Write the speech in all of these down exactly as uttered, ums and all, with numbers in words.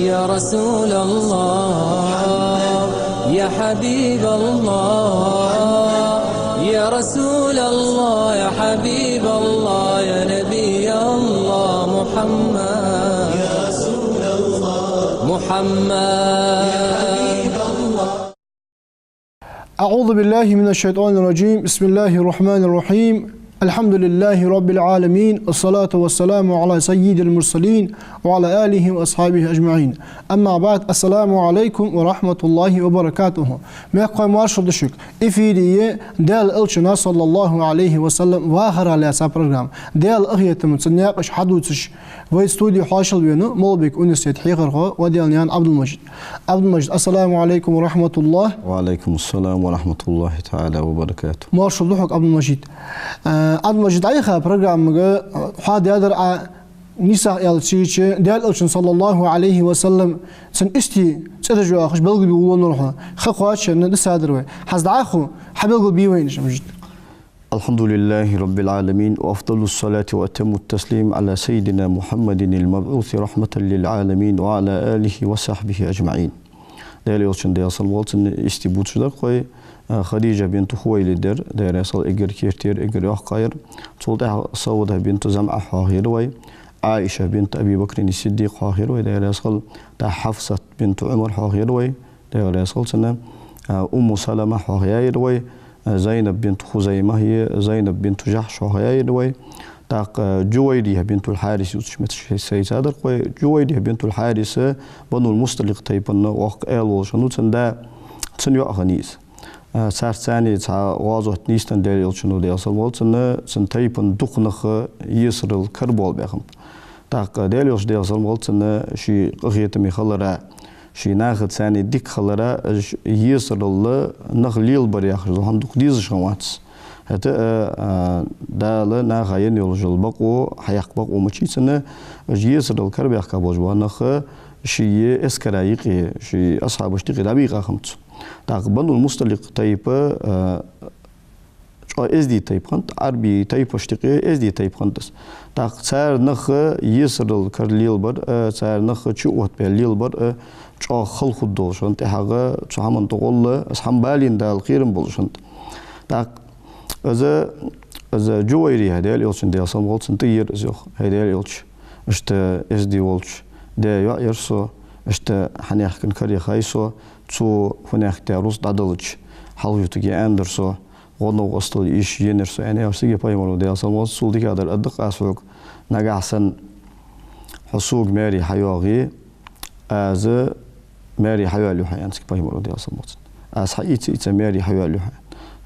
يا رسول الله، يا حبيب الله، يا رسول الله، يا حبيب الله، يا نبي الله محمد. يا رسول الله، محمد. يا حبيب الله. أعوذ بالله من الشيطان الرجيم. بسم الله الرحمن الرحيم. الحمد لله رب العالمين. الصلاة والسلام على سيد المرسلين وعلى آله وأصحابه أجمعين. أما بعد. السلام عليكم ورحمة الله وبركاته. Мехкахой, маршал да шуга. Эфире я Даьла Элчана, صلى الله عليه وسلم, вахара лаьца программа. Даьла къахетамца наькъаш хьадувцаш, вай студе хьоашалгӀа венав Малгобекан университета хьехархо Ваделанаькъан Ӏабдул-Мажид. Ӏабдул-Мажид, السلام عليكم ورحمة الله. وعليكم السلام ورحمة الله تعالى وبركاته. Маршал да хьога, Ӏабдул-Мажид. Э, Ӏабдул-Мажид, Ӏайха программага, э, хьоадаьдар Ӏа, нийсагӀа аьлча, Даьла Элчан, صلى الله عليه وسلم, цун истий цӀераш йоахаш белгалбе волавеннав хьо. Ха кхоачаш дисадар вай. ХӀанз дӀахо хьабелгалбе вайна уж, Мажид. الحمد لله رب العالمين، وأفضل الصلاة وأتم التسليم على سيدنا محمد المبعوث رحمة للعالمين وعلى آله وصحبه أجمعين. Даьла Элчан, Даьла салам хилда цунна, истий бувцаш дар-кх вай, а, Хадижа бинту Хувайлид яр, Даьла раьза хилва, эггара кертера, эггара йоккхагӀа яр. Цул тӀехьагӀа Саудата бинту ЗамӀа хьоахаяьр вай, Ӏайша бинту Аби Бакрин Сиддикъ хьоахаяьр вай, Даьла раьза хилва, тӀаккха Хьафсат бинту Ӏумар хьоахаяьр вай, Даьла раьза хилва цунна, а, Умму Салама хьоахаяьяр вай, а, Зайнаб бинту Хузайма е Зайнаб бинту Жахьш хьоахаяьяр вай. ТӀаккха, а, Джувайриха бинтул Хьарис ювцаш моттигаш сайца дар-кх вай. Джувайриха бинтул Хьарис Банул Мусталикъ тайпан воккха аьла волаш хиннав, цун да, цун йоӀ хиннай из. А, царца цхьана цхьа гӀазот нийсденна Даьла Элчано, Даьла салам хилда цунна, цун тайпан дукха нах есарал кара болх баь хиннаб. ТӀаккха Даьла Элча, Даьла салам хилда цунна, ший къахетаме хиларах, ший нахаца цхьана дика хиларах, уж есарал нах лелабар яхаш дола хӀама дукха дезаш хиннавац. ХӀаьта а, а, Дала наха енна йолаш йола бокъо, хьаяккха бокъо мичай цун, уж есарал кара баьхка болаш бола нах ший эскара юкъе, ший асхьабашта юкъе дӀабийкъа хиннаб цо. ТӀаккха Банул Мусталикъ тайпа, а, чӀоагӀа эздий тайпа хиннад, Ӏарбий тайпашта юкъе эздий тайпа хиннад из. ТӀаккха цар нах есарал кара лелабар а, цар нах чу оттабаь лелабар а чӀоагӀа хала хургдолаш хиннад, тӀехьагӀа цу хӀаман тӀагӀолла, из хӀама балийна Дала кхерам болаш хиннад. ТӀаккха из, из Джувайриха Даьла Элчан, Даьла салам хилда цунна, тӀаера из, йоах: «ХӀай Даьла Элча, иштта эздий волча даь йоӀ яр со, иштта хьанехкан кара яхай со, цо хьанехкдаь рузкъ дӀадалча, хьалха ютаргья аьннадар со, гӀо-новкъостал йиш енаяр со», аьнна, аьлча, цига пайхамара, Даьла салам хилда цунна, цул дикагӀдар аргда-кх аз хьога: «Нагахьа санна хьо сога маьре хьайоагӀе, аз маьре хьайоалаю хьа», аьннад цига пайхамара, Даьла салам хилда цунна. «Аз хьаийца а ийца маьре хьайоалаю хьа».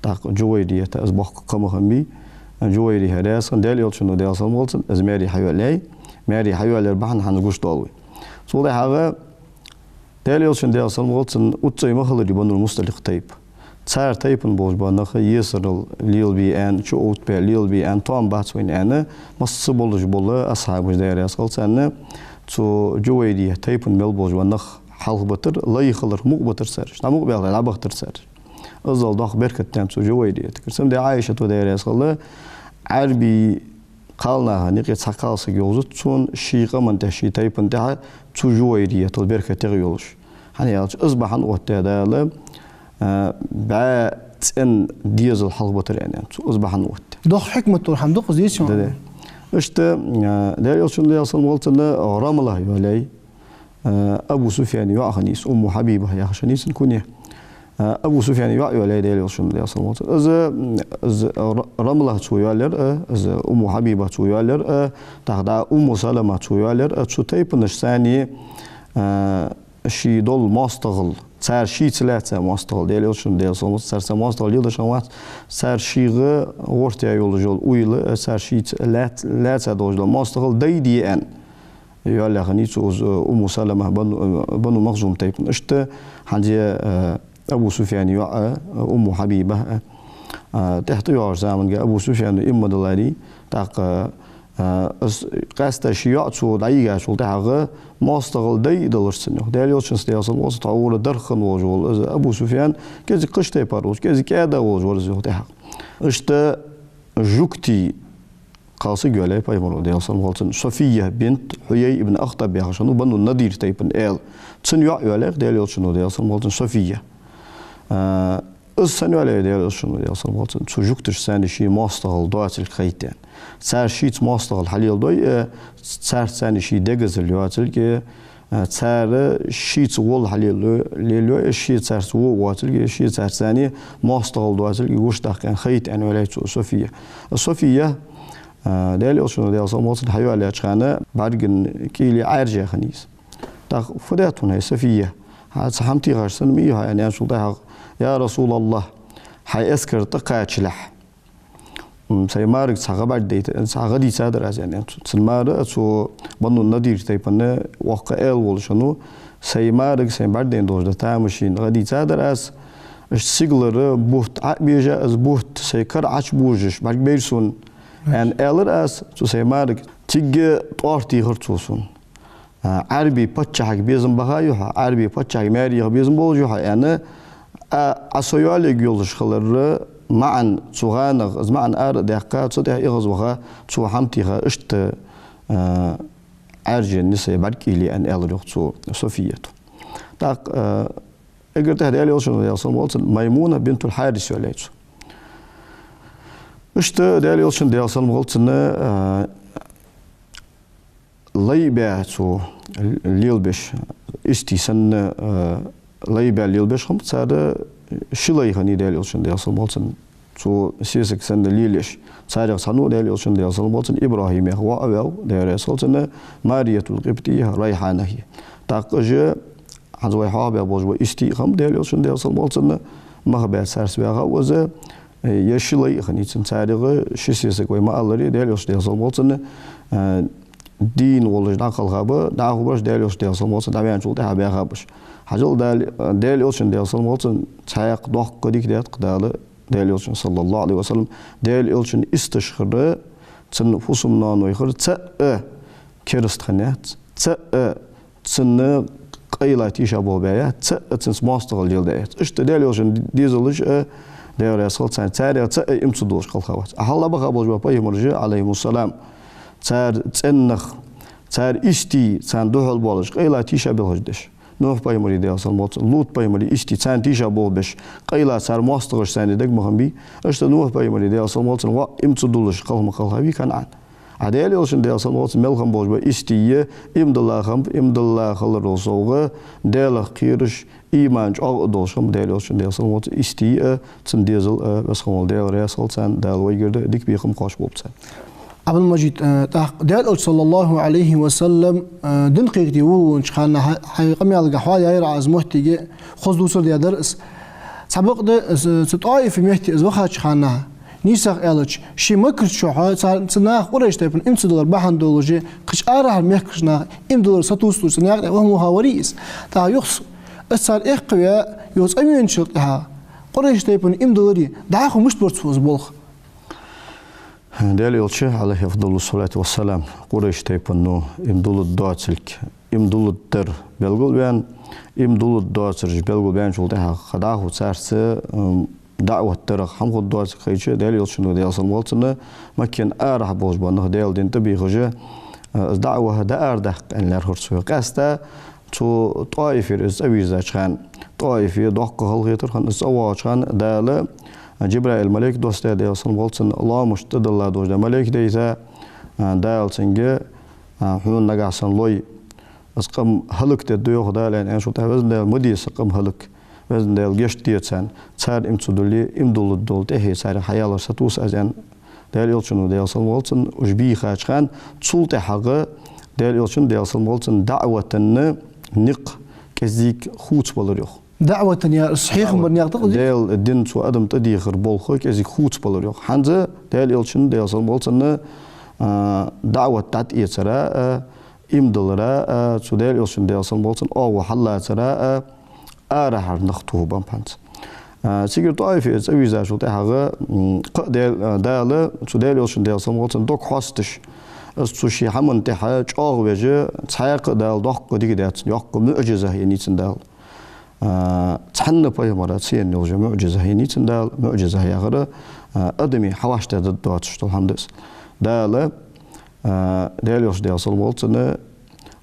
ТӀаккха Джувайрихата из боккха кхаъ ма хиннабий, Джувайриха раьза хиннад, Даьла Элчано, Даьла салам хилда цунна, из маьре хьайоалаяьй. Маьре хьайоалаяр бахьан хӀанз гуш доал вай. Цул тӀехьагӀа Даьла Элчан, Даьла салам хилда цунна, уццай ма хилларий Банул Мусталикъ тайпа. Цар тайпан болаш бола нах есарал лелабе аьнна, чу оттабаь лелабе аьнна, тоам бац вайна аьнна, масса болаш бола асхьабаш, Даьла раьза хилва царна, цу Джувайриха тайпан мел болаш бола нах хьалхабитар, лай хиларах мукъабитар цар, дӀа мукъабаьлча дӀабахийтар цар. Иззал доккха беркат даьннад цу Джувайрихатагара. Цудухьа Ӏайшата, Даьла раьза хилва, Ӏарбий кхалнаха юкъе цхьа кхалсаг йовзац цунна, ший къаман тӀа, ший тайпан тӀа цу Джувайрихатал беркат тӀа йолаш. ХӀана аьлча, из бахьан оттадаь Дала, а, бӀаь цӀен дезал хьалхабитар аьнна, цо из бахьан оттадаь. Доккха хьикмат дола хӀама да-кх из, дийцача. Да, да. Иштта, а, Даьла Элчано, Даьла салам хилда цунна, Рамла йоалаяьй. Э, Абу Суфьяна йоӀ хиннай из, Умму Хьабиба яхаш хиннай цун кунья. Э, Абу Суфьяна йоӀ йоалаяьй Даьла Элчано, Даьла салам хилда цунна. Из, м, из Р-, Рамла цо йоалаяьр а, из Умму Хьабиба цо йоалаяьр а, тӀаккха дӀа Умму Салама цо йоалаяьр а, цу тайпанашца цхьана, э, ший дола моастагӀал, цар шийца лаьца моастагӀал, Даьла Элчано, Даьла салам хилда цунна, царца моастагӀал леладеш хиннавац, цар шийга гӀертаяь йолаш йола уйла, э, цар шийца лаьц-, лаьца долаш дола моастагӀал дайде аьнна йоалаяь хиннай цо из, э, Умму Салама, Бану, э, Бану Махзум тайпан. Иштта хӀанз, э, Абу Суфьяна йоӀ а, э, Умму Хьабиба а, э, тӀехьа тӀайоагӀача заманга Абу Суфьяно иман дилларий, тӀаккха, э, из къаьстта ший йоӀ цо дӀайигачул тӀехьагӀа моастагӀал дайдалар цунна, йоах. Даьла Элчанца, Даьла салам хилда цунна, тхьовра дарх хинна волаш вола из Абу Суфьян кӀезига кхыча тайпара волаш, кӀезига кӀаьда волаш вар из, йоах, тӀехьагӀа. Иштта жугтий кхалсаг йоалаяьй пайхамара, Даьла салам хилда цунна, София бинт Хьуяй ибн Ахтаб яхаш хиннав, Бану Надир тайпан аьла. Цун йоӀ йоалаяьй Даьла Элчано, Даьла салам хилда цунна, София. А, из сенна йоалаяьй Даьла Элчано, Даьла салам хилда цунна, цу жугташца ший моастагӀал доацилга хайтта. Цар шийца моастагӀал хьалеладой, э, царца ший дегазал йоацилга, э, цар шийца гӀолла хьалелайой, лелайой, э, ше царца во воацилга, ше царца моастагӀал доацилга гучадаккха хайтта йоалаяьй цо София. София, а, Даьла Элчано, Даьла салам хилда цунна, хьайоалаяьча хана бӀарган кӀийле Ӏаьржа хиннай из. ТӀаккха: «Фу даьд хьона, хӀай София? Хьа цхьа хӀама техаш санна ма йий хьо?» — аьнна, аьнначул тӀехьагӀа: «Я Расулаллахь, хьай эскар тӀакхачалехь, м, сай маьрага цхьа гӀа бӀаргадайта, цхьа гӀа дийцадар аз», — аьнна, аьннад цо. Цун мар цу Бану Надир тайпан воккха аьла волаш хиннав: «Сай маьрага сай бӀаргадайна долаш да тамашийна гӀа дийцадар аз. Иштта сигалара бутт Ӏо а бежа, из бутт сай кара Ӏочубужаш бӀаргабайра сона», — аьнна, аьлар аз цу сай марага. Цигга тӀоарт йийхар цо сона. А, Ӏарбий паччахьага безам баха я хьо, Ӏарбий паччахьага маьре яха безам болаш я хьо, аьнна, а, Ӏа со йоалаергйолаш хилара маӀан цу гӀанагӀа, из маӀан ара а даьккха, цу тӀа эгӀазваха, цо хӀама теха, иштта, а, Ӏаьржа еннай сай бӀарга кӀийле, аьнна, аьлар йоах цу Софията. ТӀаккха, а, эггара тӀехьа Даьла Элчано, Даьла салам хилда цунна, Маймуна бинтул Хьарис йоалаяьй цо. Иштта Даьла Элчано, Даьла салам хилда цунна, а, лай баь цо лелабеш, истий санна, а, лай баь лелабеш хиннаб цар, ши лай хиннай Даьла Элчан, Даьла салам хилда цунна, цо сесаг санна лелаеш. Царех цхьанне Даьла Элчан, Даьла салам хилда цунна, ИбрахӀим яха воӀ а ваьв, Даьла раьза хилва цунна, Мария тӀул-Къибтия, Райхьана я. ТӀаккха уж хӀанз вай хьоахабаь болаш ба истий хиннаб Даьла Элчан, Даьла салам хилда цунна, мах баь царца ваьха ва из, э, е ши лай а хиннай цун. Царех ши сесаг вай ма аллара, Даьла Элча, Даьла салам хилда цунна, э, дийна волаш дӀакхалхаб, дӀахо бараш Даьла Элча, Даьла салам хилда цунна, дӀаваьнначул тӀехьагӀа баьхаб уж. Хьажал, Даьла, Даьла Элчан, Даьла салам хилда цунна, цхьаькха доккха дика даьд-кх Дала Даьла Элчан, саллаллахӀу Ӏалайхи ва саллам. Даьла Элчан исташ хилар, цун фусам-ноаной хилар, цаӀ а кераста хиннаяц, цаӀ а цунна къайла тийшаболх баь яц, цаӀ а цунца моастагӀал леладаь яц. Иштта Даьла Элчан дезалаш а, Даьла раьза хилва царна, царех цаӀ а иман ца долаш кхелха вац. А хьалха баха болаш ба пайхамараш, Ӏалайхимуссалам, цар цӀенах, цар истий, царна духьал болаш, къайла тийшабелхаш деш. Нухь-пайхамара, Даьла салам хилда цунна, Лут-пайхамара истий, царна тийшаболх беш, къайла цар моастагӀашца дег ма хиннабий. Иштта Нухь-пайхамара, Даьла салам хилда цунна, воӀ иман ца долаш кхелха ма кхелхавий КанӀан. А Даьла Элчан, Даьла салам хилда цунна, мел хинна болаш ба истий, иман дилла хиннаб, иман дилла хиларал совгӀа, Даьлах кхераш, иман чӀоагӀа долаш хиннаб Даьла Элчан, Даьла салам хилда цунна, истий а, цун дезал а, Веза хинна вола Даьла раьза хилва царна, Дала вайгара дика бехкам кхоачаш болба царна. Абдул-Мажид, э, тӀаккха Даьла Элча, саллаллахӀу Ӏалайхи ва саллам, э, дин кхайкаде вувлача хана хьа-, хьай къамаьлагахьа яйра Ӏа из моттиг, хоза дувцар даьдар из. Цхьабакъда, э, цу ТӀоифа метте из вахача хана, нийсагӀа аьлча, ший Маккарча хьо, цар, цу наха, Къурайш тайпан иман ца диллар бахьан долаш, кхыча арахьара мехкарча наха иман диллар сатувсалуш, цу наькъа тӀа ваха-ваха варий из. ТӀаккха юхс, из цар эккхаваь, юха цӀавеначул тӀехьагӀа, Къурайш тайпан иман диллари, дӀахо мишта бар цо из болх? Даьла Элча, Ӏалайхи афдалу салату вассалам, Къурайш тайпано иман дулларгдоацилга, иман дулларгдар белгалваьнна, иман дулларгдоацараш белгалбаьнначул тӀехьагӀа дӀахо царца, м, даӀват дарах хӀама хургдоацилга хайча, Даьла Элчано, Даьла салам хилда цунна, Маккан арахьа болаш бола нах Даьла дина тӀабехаш, э, из даӀват дӀаарадаккха аьнна лаьрхӀар цо. Къаьстта цу ТӀоифера из цӀавийрзача хана, ТӀоифе доккха халахетар хиннад, из цӀавоагӀача хана Дала Джабраил малейк доссадаь, Даьла салам хилда цунна, лоамашта тӀадилла долаш да малейк дайта, а, Дала цунга, а, хьона нагахьа санна лой, из къам хӀалакдергда йоах Дала, аьнна, аьнначул тӀехьагӀа Веза Даьла, ма де са къам хӀалак, Веза Даьла, гешт де царна, цар иман ца дулле, иман дулларгдола тӀехье царех хьаялар сатувс аз, аьнна, Даьла Элчано, Даьла салам хилда цунна, уж бийхача хана, цул тӀехьагӀа Даьла Элчан, Даьла салам хилда цунна, даӀвата никъ кӀезига хувцабелар йоах. ДаӀвата никъ, хьехам бара никъ да-кх из? Даьла дин цу адам тӀадехара болх кӀезига хувцабелар йоах. ХӀанз Даьла Элчан, Даьла салам хилда цунна, а, даӀват дӀатӀаэцара а, иман диллара а, цу Даьла Элчан, Даьла салам хилда цунна, оагӀув хьаллацара а, арахьара нах тохабеннаб хӀанз. А, цигара ТӀоифе из цӀавийрзачул тӀехьагӀа, м, кхы а Даьла, а, Дала цу Даьла Элчан, Даьла салам хилда цунна, дог хьоасташ, из цу ший хӀаман тӀехьа чӀоагӀвеш, цхьаькха а Дала доккха дика даьд цунна, йоккха муӀжиза еннай цунна Дала. А, цхьанне пайхамара ца енна йола муӀжиза еннай цунна Дала, муӀжиза яхар, а, адамий хьавӀашагӀтехаргдоацаш дола хӀама да из. Дала, а, Даьла Элча, Даьла салам хилда цунна,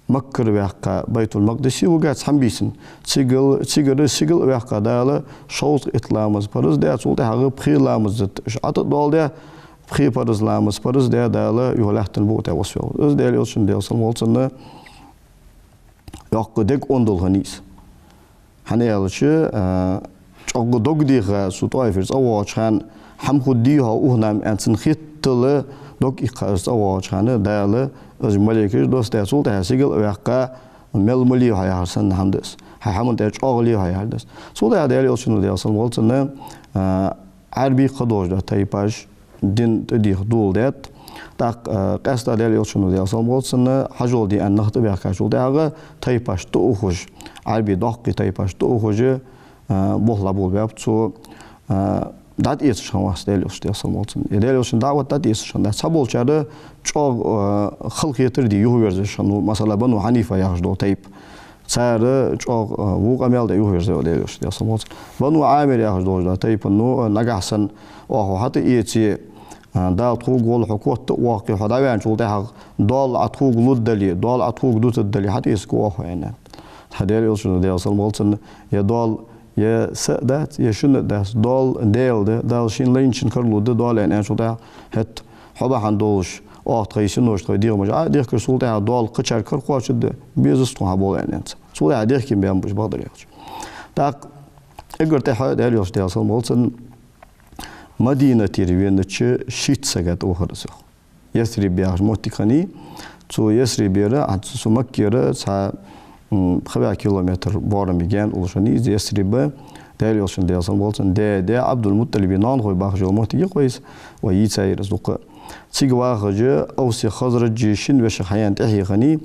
Маккара ваьккха Байтул-Макъдисе вугарца хьабийсан. Цигал, цигара сигала ваьккха Дала шовзткъа итт ламаз параз даь, цул тӀехьагӀа пхи ламаз итт. Уж ӀотӀадоаладаь, пхи параз ламаз параз даь Дала юха лаьттан букъа тӀа вос вел. Из Даьла Элчан, Даьла салам хилда цунна, йоккха дега ондал хиннай из. ХӀана аьлча, а, чӀоагӀа дог деха цу ТӀоифера цӀавоагӀача хана, хӀама хургдий хьо укх наха аьнна цунна хетта, дог иккха из цӀавоагӀача хана, Дала из малейкаш доссадаь, цул тӀехьагӀа сигала а ваьккха, мел ма ле хьо яхар санна хӀама да из. Хьай хӀаман тӀа чӀоагӀа ле хьо яхар да из. Цул тӀехьагӀа Даьла Элчано, Даьла салам хилда цунна, а, Ӏарбий кхыдолаш дола тайпаш дин тӀадеха доладаьд. ТӀаккха, а, къаьстта Даьла Элчано, Даьла салам хилда цунна, хьажол де аьнна нах тӀабаьхкачул тӀехьагӀа тайпаш тӀаухаш, Ӏарбий доккхий тайпаш тӀаухаш, а, болх дӀаболабаьб цо, а, дӀатӀаэцаш хиннавац Даьла Элча, Даьла салам хилда цунна. Е Даьла Элчан даӀват дӀатӀаэцаш хиннадац. Цхьаболчар чӀоагӀа, а, халахетар де юхаверзаш хиннав, масала, Бану Хьанифа яхаш дола тайпа. Цар чӀоагӀа, а, во къамаьл де юхаверзав Даьла Элча, Даьла салам хилда цунна. Бану Ӏамир яхаш долаш дола тайпано, а, нагахьа санна оаха хьатӀаэце, а, Дала тхога гӀолла хьо котта а воаккхе, хьо дӀаваьнначул тӀехьагӀа доал Ӏа тхога лургдале, доал Ӏа тхога дутаргдале, хьатӀаэцаргва оаха хьо, аьннад. ТӀаккха Даьла Элчано, Даьла салам хилда цунна, е доал е са а дац, е шин а дац, доал Даьла да, Дала шийна лайначоа кара лургда доал, аьнна, аьнначул тӀехьагӀа, хӀаьта хьо бахьан долаш, оаха тхоай синош, тхоай дегӀамаш Ӏо а дехкаш, цул тӀехьагӀа доал кхычар кара кхоачаргда, безац тхона хьа бола, аьннад цо. Цул тӀехьагӀа дехке баьннаб уж, бакъдар аьлча. ТӀаккха эггара тӀехьа Даьла Элча, Даьла салам хилда цунна, Мадинатера венача шийтта сага тӀавахар из, йоах. Ясриб яхаш моттиг хиннай. Цу Ясрибера, а, цу, цу Маккера цхьа, м, пхи бӀаь километр боарам гаьна уллаш хиннай из Ясриб. Даьла Элчан, Даьла салам хилда цунна, даь-даь Ӏабдул-МутӀалиба нанахой бахаш йола моттиг я-кх вай из, вай йийца яр из дукха. Цига вахаш Авси Хазраджий шин веший хьаяьнна тӀехье хиннай.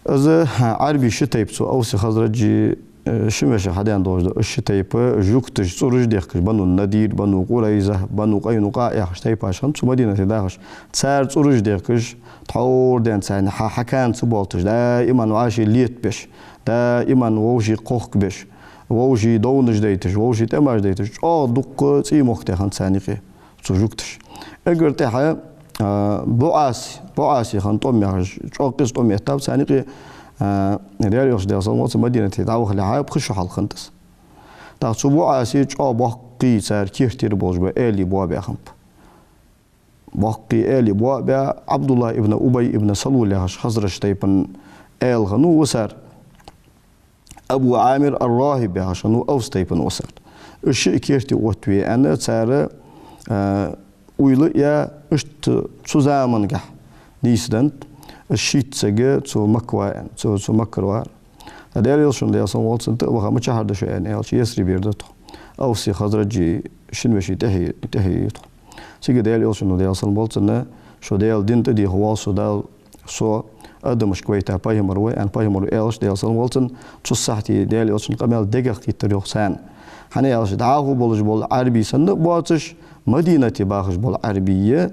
Из, а, Ӏарбий ши тайпа цу Авси Хазраджий, э, шин веший хьадаьнна долаш да. Уж ши тайпа жугташ, цӀераш дехкаш, Бану Надир, Бану Къурайза, Бану Къайнукъаъ яхаш тайпаш хиннаб цу Мадинате дахаш. Цар цӀераш дехкаш, тхьовра денз царна хьа-, хьакана ца болташ, даиман вӀаший летабеш, даиман вӀаший кхохкабеш, вӀаший довнаш дайташ, вӀаший тӀемаш дайташ, чӀоагӀа дукха цӀий-мохк тӀехьа хиннад царна юкъе цу жугташа. Эггара тӀехьа, а, БуӀаси, БуӀаси хиннад тӀом яхаш, чӀоагӀа къиза тӀом эттаб царна юкъе, а, Даьла Элча, Даьла салам хилда цунна, Мадинате дӀавахалехьа пхи шу хьалха хиннад из. ТӀаккха цу БуӀасе чӀоагӀа боккхий цар кертера болаш ба аьлий боабаь хиннаб. Боккхий аьлий боабаь, Ӏабдуллахь ибн Убай ибн Салул яхаш Хазраж тайпан аьла хиннав, ва цар Абу Ӏамир ар-РахӀиб яхаш хиннав, Авс тайпан ва цар. Уж шиъ керте оттаве аьнна, цар, а, уйла а яь, иштта цу замангахь нийсденнад, уж шийтта саг цу Макка ва аьнна, цу, цу Маккара вар. ТӀаккха Даьла Элчано, Даьла салам хилда цунна, тӀа а ваха, мичахьара да шо аьнна аьлча, Ясрибера да тхо. Авси Хазраджий шин веший тӀехье, тӀехье я тхо. Цига Даьла Элчано, Даьла салам хилда цунна, шо Даьла дин тӀадеха воал со, Дала со адамашка вайта пайхамар ва аьнна, пайхамар ва аьлча, Даьла салам хилда цунна, цу сахьте Даьла Элчан къамаьл дегах кхийттар, йоах, царна. ХӀана аьлча, дӀахо болаш бола Ӏарбий санна а боацаш, Мадинате бахаш бола Ӏарбий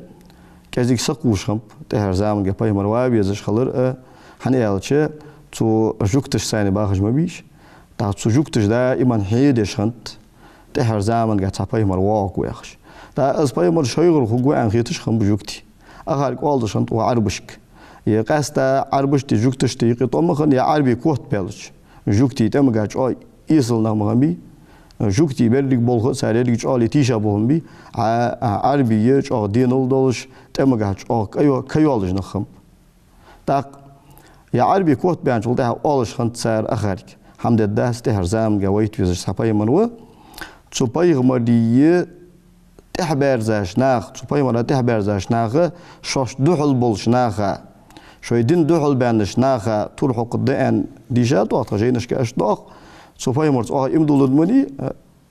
кӀезига сакхувш хиннаб, тӀехьарча заманга пайхамар ва везаш хилар а, хӀана аьлча, цу жугташа царна бахаш ма бий уж. ТӀаккха цу жугташа даиман хьедеш хиннад тӀехьарча заманга цхьа пайхамар воагӀаргва яхаш. ТӀаккха из пайхамар шоайгара хургва аьнна хеташ хиннаб жугтий. Ахарг оалаш хиннад укх Ӏарбашка. Е къаьстта Ӏарбашта, жугташта юкъе тӀом ма хиннай, е Ӏарбий котбаьлча, жугтий тӀемагахьа чӀоагӀа эсала нах ма хиннабий, жугтий беррига болх а цар еррига чӀоагӀа ле тийша болх хиннабий, а, а, Ӏарбий чӀоагӀа денал долаш, тӀемагахьа чӀоагӀа кайо-, кайоалаш нах хиннаб. ТӀаккха е Ӏарбий котбаьнначул тӀехьагӀа оалаш хиннад цар ахарга: хӀама дергдац, тӀехьарча заманга вайта везаш цхьа пайхамар ва. Цу пайхамара тӀехьабаьрзача наха, цу пайхамара тӀехьабаьрзача наха, шоашта духьал болча наха, шоай дина духьал баьннача наха тур хьокхаргда аьнна дийшад оаха тха жайнашка, иштта доагӀа. Цу пайхамарца оаха иман дулларгда ма дий,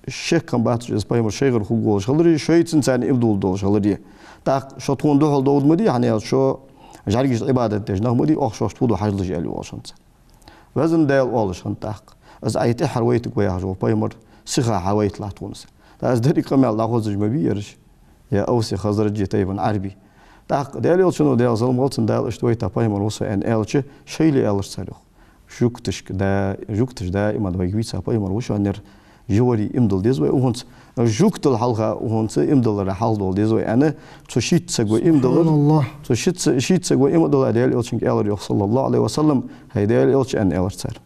шек хиннабац из пайхамар шоайгара хургволаш хиларе, шоайца царна иман дулларгдолаш хиларе. ТӀаккха шо тхона духьал довргда ма дий, хӀана аьлча шо жӀаргашта Ӏибадат деш нах ма дий, оаха шоашта фу ду хьажалаш, аьле оалаш хиннад цар. Везан Даьла, оалаш хиннад тӀаккха, из Ӏа тӀехьара вайтаргва яхаш вола пайхамар сиха хьавайталахь тхона са. ТӀаккха из деррига къамаьл дӀахозаш ма бий ераш, е Авси Хазраджий тайпан Ӏарбий. ТӀаккха Даьла Элчано, Даьла салам хилда цунна, Дала иштта вайта пайхамар ва со аьнна аьлча, шоайла аьлар цар, йоах. Жугташка да-, жугташа даиман вайга вийца пайхамар ва шоана ер, Жи вари иман дилла деза вай укхунца. Жугтал хьалха укхунца иман диллара хьалха дола деза вай аьнна, цу шийтта саго иман диллар. Субханаллах. Цу шийтта са-, шийтта саго иман диллар, Даьла Элчанга аьлар йоах, саллаллаху Ӏалайхи ва саллам, хӀай Даьла Элча, аьнна, аьлар цар.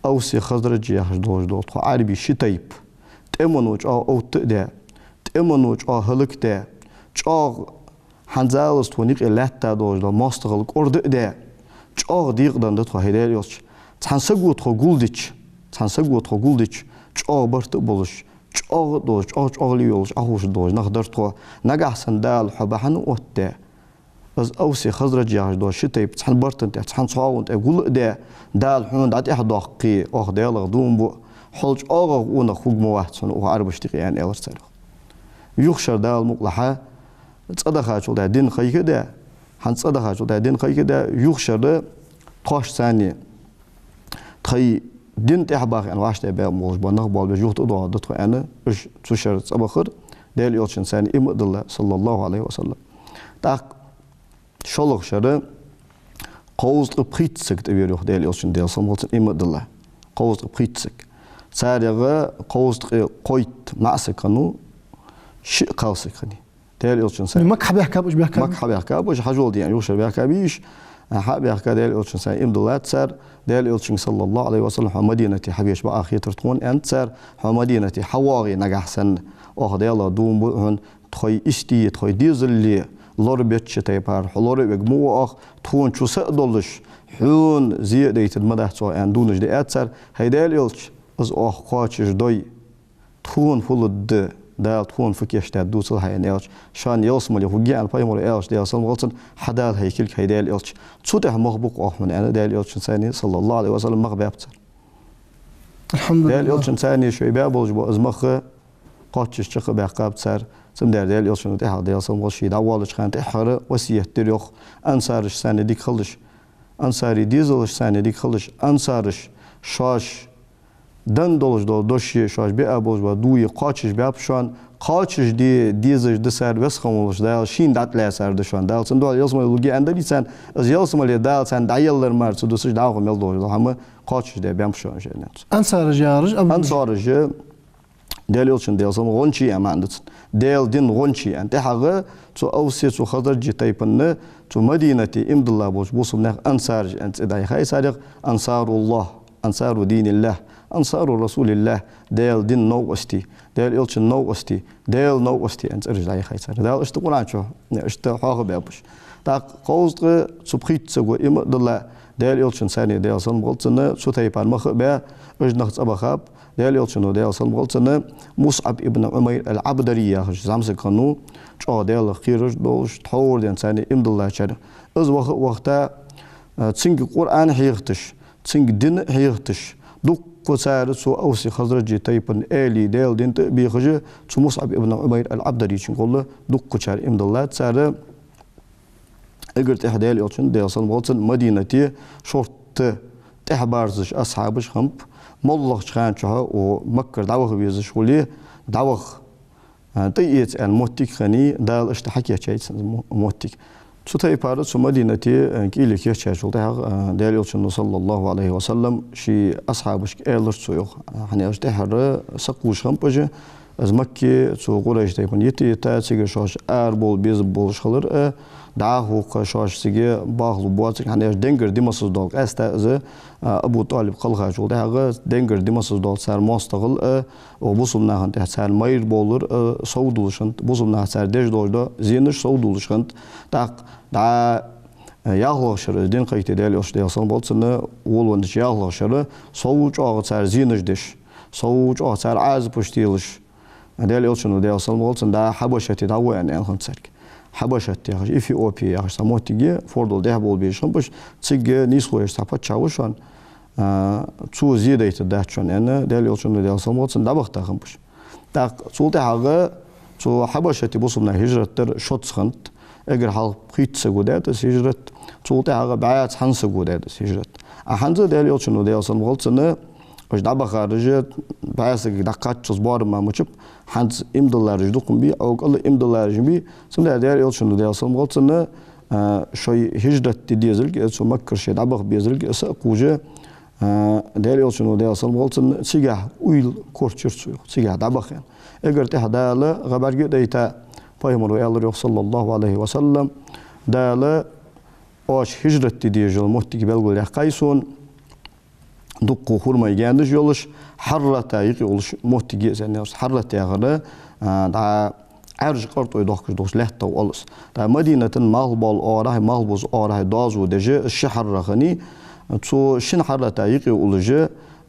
Авси Хазраджи яхаш долаш дола тхо Ӏарбий ши тайпа. ТӀемано чӀоагӀа овттадаь, тӀемано чӀоагӀа хӀалакдаь, чӀоагӀа хӀанзалца тхона юкъе лаьтта долаш дола моастагӀал кӀордадаь, чӀоагӀа декъаденна да тхо, хӀай Даьла Элча. Цхьан саго тхо гулдича, цхьан саго тхо гулдича, чӀоагӀа барт а болаш, чӀоагӀа а долаш, чӀоагӀа-чӀоагӀа ле йолаш, Ӏохувшаш долаш нах дар тхо. Нагахьа санна Дала хьо бахьан оттадаь, из Авси Хазрадж яхаш дола ши тайпа цхьан бартан тӀа, цхьан цхьоагӀон тӀа гул а даь, Дала хьона дӀатӀехьадоаккхе, оаха Даьлах дув буъ, хьол чӀоагӀагӀа къонах хургма вац хьона укх Ӏарбашта юкъе, аьнна, аьлар цар. Юха шера, Дала мукъалахь, цӀадахачул тӀехьагӀа дин кхайкадаь, хӀанз цӀадахачул тӀехьагӀа дин кхайкадаь, юха шера тхоашца цхьана тхай дин тӀехьабаха аьнна вӀаштӀехьа баь болаш бола нах болабеш юха тӀадоагӀаргда тхо аьнна, уж цу шера цӀабахар, Даьла Элчанца цхьана иман а дилла, саллаллаху Ӏалайхи ва саллам. ТӀаккха шоллагӀа шера кховзткъеи пхийтта саг тӀавера йоах Даьла Элчано, Даьла салам хилда цунна, иман а дилла. Кховзткъеи пхийтта саг. Царех кховзткъеи кхойтта маӀа саг хиннав, шиъ кхалсаг хиннай. Даьла Элчанца цхьана Макка хьабаьхкаб уж, баьхкаб? Макка хьабаьхкаб уж, хьажол де аьнна, юха шера баьхкаб уж. Хьабаьхка, Даьла Элчанца цхьана иман диллад цар. Даьла Элчанга, саллаллаху Ӏалайхи ва саллам, хьо Мадинате хьабеш бакъахьа хетар тхона, аьннад цар. Хьо Мадинате хьавоагӀе нагахьа санна, оаха Даьлах дув буъ хьона, тхоай истий, тхоай дезалий лорабеча тайпара хьо лоравергва оаха, тхона чу са а долаш, хьона зе а дайтаргдац оаха, аьнна, дувнаш даьд цар. ХӀай Даьла Элча, из оаха кхоачашдой, тхона фу лургда, Дала тхона фу кийчдаьд дувцал хьайна, аьлча, шоана ялсмале хургья аьнна пайхамара аьлча, Даьла салам хилда цунна, хьа Дала хьайга кулг, хӀай Даьла Элча. Цу тӀа мохк бу-кх оаха хьона, аьнна, Даьла Элчанца цхьана, саллаллаху Ӏалайхи ва саллам, мохк баьб цар. АлхьамдулиллахӀ. Даьла Элчанца цхьана шоай баь болаш бола из мохк кхоачаш чакхбаьккхаб цар. Цудухьа Даьла Элчано тӀехьагӀа, Даьла салам хилда цунна, ше дӀавоалача хана тӀеххьара васкет дир йоах, ансараш цхьана дика хилалаш, ансарий дезалаш цхьана дика хилалаш, ансараш шоаш денна долаш дола дош е шоаш биа болаш бола дув е кхоачашбаьб шоана, кхоачашде дезаш да цар, Веза хинна волча Дала шийна дӀатӀалаьцар да шоана. Дала цунна духьал ялсмале лургья аьннадар царна, из ялсмале Дала царна дӀаяллар мара ца дусаш, дӀахо мел долаш дола хӀама кхоачашдаь баьб шоана, аьннад цо. Ансараш яхараш, ам- Ансараш, Даьла Элчано, Даьла салам хилда цунна, гӀончий аьнна маӀан да цун. Даьла дина гӀончий аьнна. ТӀехьагӀа цу Авси, цу Хазраджи тайпан, цу Мадинате иман дилла болча бусалба наьха ансараш аьнна цӀи дӀаяхай царех, ансаруллахӀ, ансару диниллахӀ, ансару расулиллахӀ, Даьла дина новкъостий, Даьла Элчан новкъостий, Даьла новкъостий аьнна цӀераш дӀаяхай цар. Дала иштта Къуръан чу иштта хьоахабаьб уж. ТӀаккха кховзткъеи цу пхийтта саго иман а дилла, Даьла Элчанца цхьана, Даьла салам хилда цунна, цу тайпара мохк а баь, уж нах цӀабахаб. Даьла Элчано, Даьла салам хилда цунна, МусӀаб ибн Ӏумайр ал-Ӏабдари яхаш зӀамсаг хиннав, чӀоагӀа Даьлах кхераш долаш, тхьовра денз цхьана иман диллачарех. Из ваха а вахийта, цунга Къуръан хьехийташ, цунга дин а хьехийташ, дуккха цар цу Авси Хазраджи тайпан аьлий, Даьла дина тӀа а бехаш, цу МусӀаб ибн Ӏумайр ал-Ӏабдарийчун гӀолла дуккхачар иман диллад цар. Эггара тӀехьа Даьла Элчано, Даьла салам хилда цунна, Мадинате шортта тӀехьабарзаш асхьабаш хиннаб, моллагӀча хана чухьа укх Маккара дӀаваха везаш хуле, дӀаваха, а, тӀаэца аьнна моттиг хиннай, Дала иштта хьакийчъяьй цунна мо-, моттиг. Цу тайпара цу Мадинате, а, кӀийле кийчъяьчул тӀехьагӀа, а, Даьла Элчано, саллаллахӀу Ӏалайхи ва саллам, ший асхьабашка аьлар цо йоах. А, хӀана аьлча тӀеххьара сакхувш хиннаб уж, из Макка цу Къурайш тайпан йита-йита, цигара шоаш арабовла безам болаш хилар а, дӀахо-кх шоаш цига бахалургбоацилга, хӀана аьлча денгара ди массаза дола, къаьстта из, а, Абу ТӀалиб кхелхачул тӀехьагӀа денгара ди массаза дола цар моастагӀал а, укх бусалба нахана тӀа цар майра бовлар а сов дулаш хиннад, бусалба наха цар деш долаш дола зенаш сов дулаш хиннад. ТӀаккха дӀа, а, ялхлагӀа шера из дин кхайкаде Даьла Элча, Даьла салам хилда цунна, волавеннача ялхлагӀа шера сов чӀоагӀа цар зенаш деш, сов чӀоагӀа цар Ӏазапаш телаш, Даьла Элчано, Даьла салам хилда цунна, дӀа Хьабашате дӀагӀо аьнна аьнна хиннад царга. Хьабашат яхаш, Эфиопия яхаш цхьа моттиг я, фордал дехьа болх беш хиннаб уж, цига нийсхо еш цхьа паччахь ва шоана, а, цо зе дайтаргдац шоана аьнна, Даьла Элчано, Даьла салам хилда цунна, дӀабахийта хиннаб уж. ТӀаккха цул тӀехьагӀа цу Хьабашате бусалба наха хӀижрат дар шозза хиннад, эггара хьалха пхийтта саго даьд из хӀижрат, цул тӀехьагӀа бӀаь цхьан саго даьд из хӀижрат. А хӀанз а Даьла Элчано, Даьла салам хилда цунна, уж дӀабахараш бӀаь сагага дӀакхаччалца боарам мара мичаб, хӀанз иман диллараш дукха ма бий, Ӏокъал иман диллараш ма бий, цудухьа Даьла Элчано, Даьла салам хилда цунна, а, шоай хӀижрат де дезалга, цу Маккара шоай дӀабаха безалга, са а кхувш, А, Даьла Элчано, Даьла салам хилда цунна, цигахь уйла корчийра цо, йоах, цигахь дӀабаха аьнна. Эггара тӀехьа Дала гӀа бӀаргадайта, пайхамара аьлар, йоах, صلى الله عليه وسلم, Дала оаш хӀижрат де дезаш йола моттиг белгалъяьккхай сона, дуккха хурмай гаьнаш йолаш, хьаррата юкъе уллаш моттиг я из, аьнна, йоах. Хьаррат яхар, а, дӀа Ӏаьржа къартӀой дохкаш долча лаьттах оал из. ТӀаккха Мадинатан малхбоал оагӀорахьеи малхбуза оагӀорахьеи доазув деш, из ши хьарра хиннай. Цу шин хьаррата юкъе уллаш,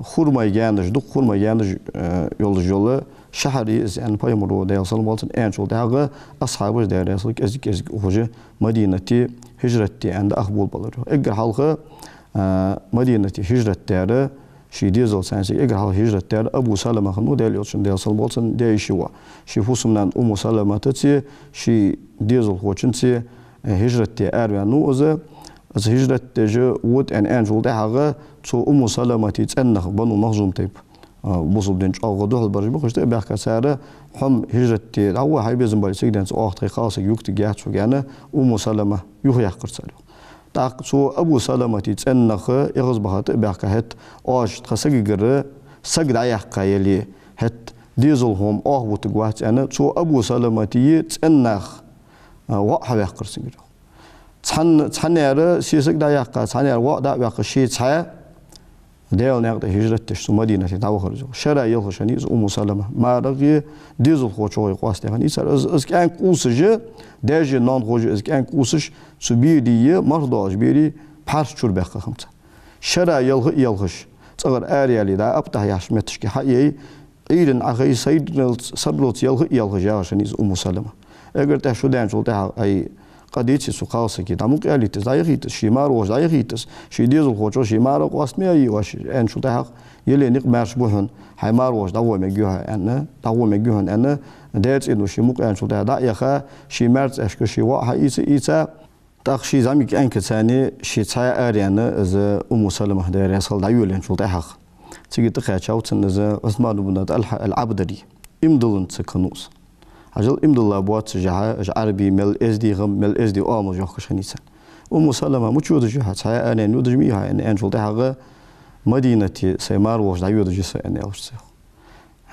хурмай гаьнаш, дукха хурмай гаьнаш, э, йолаш йола шахьар я из, аьнна, пайхамара, Даьла салам хилда цунна, аьнначул тӀехьагӀа асхьабаш, Даьла раьза хилва царна, кӀезиг-кӀезига ухаш, Мадинате хӀижрат де аьнна, ах болабелар. Эггара хьалха, а, Мадинате хӀижрат даьр, ший дезалца цхьана эггара хьалха хӀижрат даьр Абу Салама хиннав, Даьла Элчан, Даьла салам хилда цунна, даь-йиший воӀ. Ший фусам-нана Умму Саламатацеи ший дезалхочунцеи, э, хӀижрат де араваьннав из. Из хӀижрат деш вода аьнна аьнначул тӀехьагӀа цу Умму Саламата цӀен нах, Бану Махзум тайпа, а, бусалба дина чӀоагӀа духьал бараш ба-кх уж, тӀабаьхка цар: «Хьо-м хӀижрат де дӀагӀо, хьай безам бале, цига денз оаха тхай кхалсаг юкъе тига яц хьога», — аьнна, Умму Салама юхаяьккхар цар, йоах. ТӀаккха цу Абу Саламата цӀен наха эгӀазбаха тӀабаьхка: «ХӀаьта оаш тха сагагара саг дӀаяьккха яле, хӀаьта дезалхо-м оаха вутаргвац», — аьнна, цу Абу Саламата цӀен наха, а, воӀ хьаваьккхар цунгара, йоах. Цхьан-, цхьаннера сесаг дӀаяьккха, цхьаннера воӀ дӀа а ваьккха, ше цхьаь Даьла наькъа тӀа хӀижрат деш цу Мадинате дӀавахар из, йоах. Шера ялхаш хиннай из Умму Салама. МаьрагӀеи дезалхочои къоастадаь хиннай цар. Из, из кӀаьнк къувсаш, даьшеи ноанахошеи из кӀаьнк къувсаш, цу берий, марха доагӀача берий пхьарс чура баьккха хиннаб цар. Шера ялха а ялхаш, цӀагӀара араяьле, дӀа аптӀахьа яхача метташка хьа а яь, Ӏуйрийна Ӏохайша, сайралца, сарралца ялха а ялхаш яхаш хиннай из Умму Салама. Эггара тӀехьа шу даьнначул тӀехьагӀа: «Ай, къа деций цу кхалсага, дӀа мукъа ялийта из, дӀаяхийта из, ший маьр воагӀаш дӀаяхийта из, ший дезалхочоа ший маьр къоаста ма яйий оаш», — аьнначул тӀехьагӀа: «Яле никъ маьрша ба хьона, хьай маьр воагӀаш дӀагӀо мегаргья хьо», — аьнна, «дӀагӀо мегаргья хьона», — аьнна, даь-цӀен вуш ший мукъа яьнначул тӀехьагӀа дӀа а яха, ший маьрцӀашка ший воӀ хьаийца, ийца, ТӀаккха ший зӀамига кӀаьнкаца цхьана ше цхьаь араяьнна из Умму Салама, Даьла раьза хилва, дӀайолаенначул тӀехьагӀа, цига тӀакхаьчав цунна из Ӏусман ибн ТӀалхьа ал-Ӏабдари, иман дилланза саг хиннав из. Хьажал, иман дилла боаццашехь, уж Ӏарбий мел эздий гӀам, мел эздий оамал йохкаш хиннай царна. «Умму Салама, мича йодаш я хьо, цхьаь араяьнна йодаш ма йий хьо?» — аьнна, аьнначул тӀехьагӀа, «Мадинате сай маьр воагӀаш дӀайодаш я со», — аьнна, аьлар цо.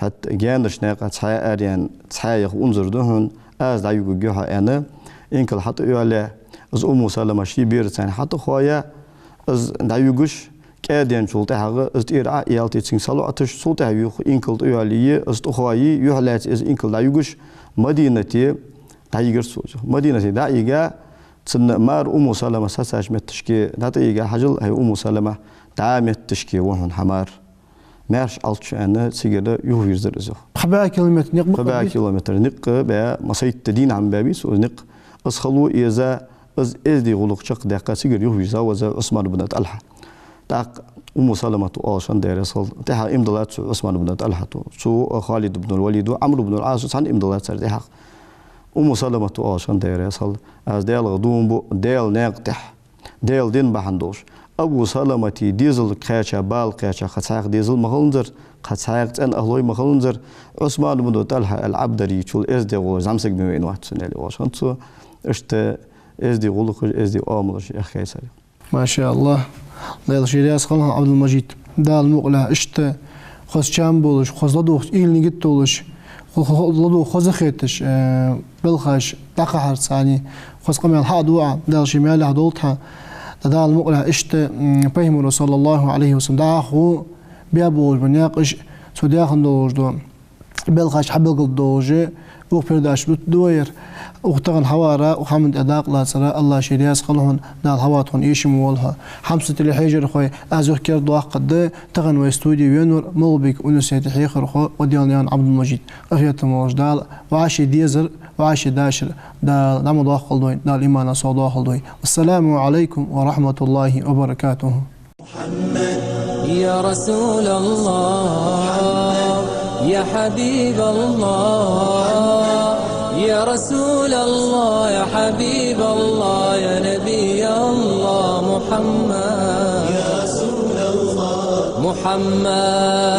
«ХӀаьта гаьнарча наькъа цхьаь араяьнна, цхьаь яха унзара да хьона, аз дӀаюгаргья хьо», — аьнна, инкал хьатӀайоалаяь, из Умму Салама ший бераца цхьана хьатӀахоаяь, из дӀаюгаш, кӀаьденначул тӀехьагӀа из тӀера Ӏо а яьлийта, цунга салоӀаташ, цул тӀехьагӀа юха инкал тӀайоалае, из тӀахоае, юхьлаьца из инкал дӀаюгаш, Мадинате дӀайигар цо. Мадинате дӀа а йига, цун маьр Умму Салама сецача метташка дӀатӀайига: «Хьажал, хӀай Умму Салама, дӀа метташка ва хьона хьа маьр. Маьрша Ӏалча», — аьнна, цигара юхавийрзар из. Кхы бӀаь километр никъ ба, кхы бӀаь километр никъ ба, массайтта дийна хӀама баьбий цо из никъ. Из хало еза, из эздий гӀулакх чакхдаьккха, цигара юхавийрзав из Ӏусман ибн ТӀалхьа. ТӀаккха Умму Саламата оалаш хиннад, Даьла раьза хилва, тӀехьа иман диллад цу Ӏусман ибн ТӀалхьата, цу Халид ибн ал-Валида, Ӏамр ибн ал-Ӏаса цхьана иман диллад цар тӀехьагӀа. Умму Саламата оалаш хиннад, Даьла раьза хилва: «Аз Даьлах дув буъ, Даьла наькъа тӀа, Даьла дин бахьан долаш, Абу Саламата дезала кхаьча, бала кхаьча кхы цхьаькха дезал ма хиланзар, кхы цхьаькха цӀен ахлой ма хиланзар, Ӏусман ибн ТӀалхьа ал-Ӏабдари чул эздий гӀулакх зӀамсаг ма вайнавац цунна», — аьле оалаш хиннад цо. Иштта эздий гӀулакхаш, эздий оамалаш яхкай цар. Ма ша АллахӀ. Даьла ший раьза хилва хьона, Ӏабдул-Мажид. Дала мукъалахь, иштта хоза чам болаш, хоза ладувгӀа уйла-нигат долаш, хо-, хо-, ладувгӀа хоза хеташ, э, белхаш дӀакхахьарца цхьана хоза къамаьл хьа а ду Ӏа, Дала ший маьлехь долда хьа. Дала мукъалахь, иштта, м, пайхамара, صلى الله عليه وسلم, дӀахо баь болаш бола наькъаш, цо даьхна долаш дола белхаш хьабелгалдолаш, укх передача дут дуайер, укх тахан хьавара, укх хӀаман тӀа дакъа лацара, АллахӀ ший раьза хилва хьона, Дала хьавода хьона, эшам волва хьо. Хьамсара телехьежархой, аз юха кердадоаккхаргда, тахан вай студе венавар МагӀалбика университета хьехархо Къоделнаькъан Ӏабдул-Мажид. Къахетам болаш Дала, вӀаший дезар, вӀаший дашар Дала дӀа ма доаккхалда вайна, Дала иманах совдоахалда вай. السلام عليكم ورحمة الله وبركاته. يا رسول الله، يا حبيب الله، يا رسول الله، يا حبيب الله، يا نبي الله، محمد. يا رسول الله، محمد.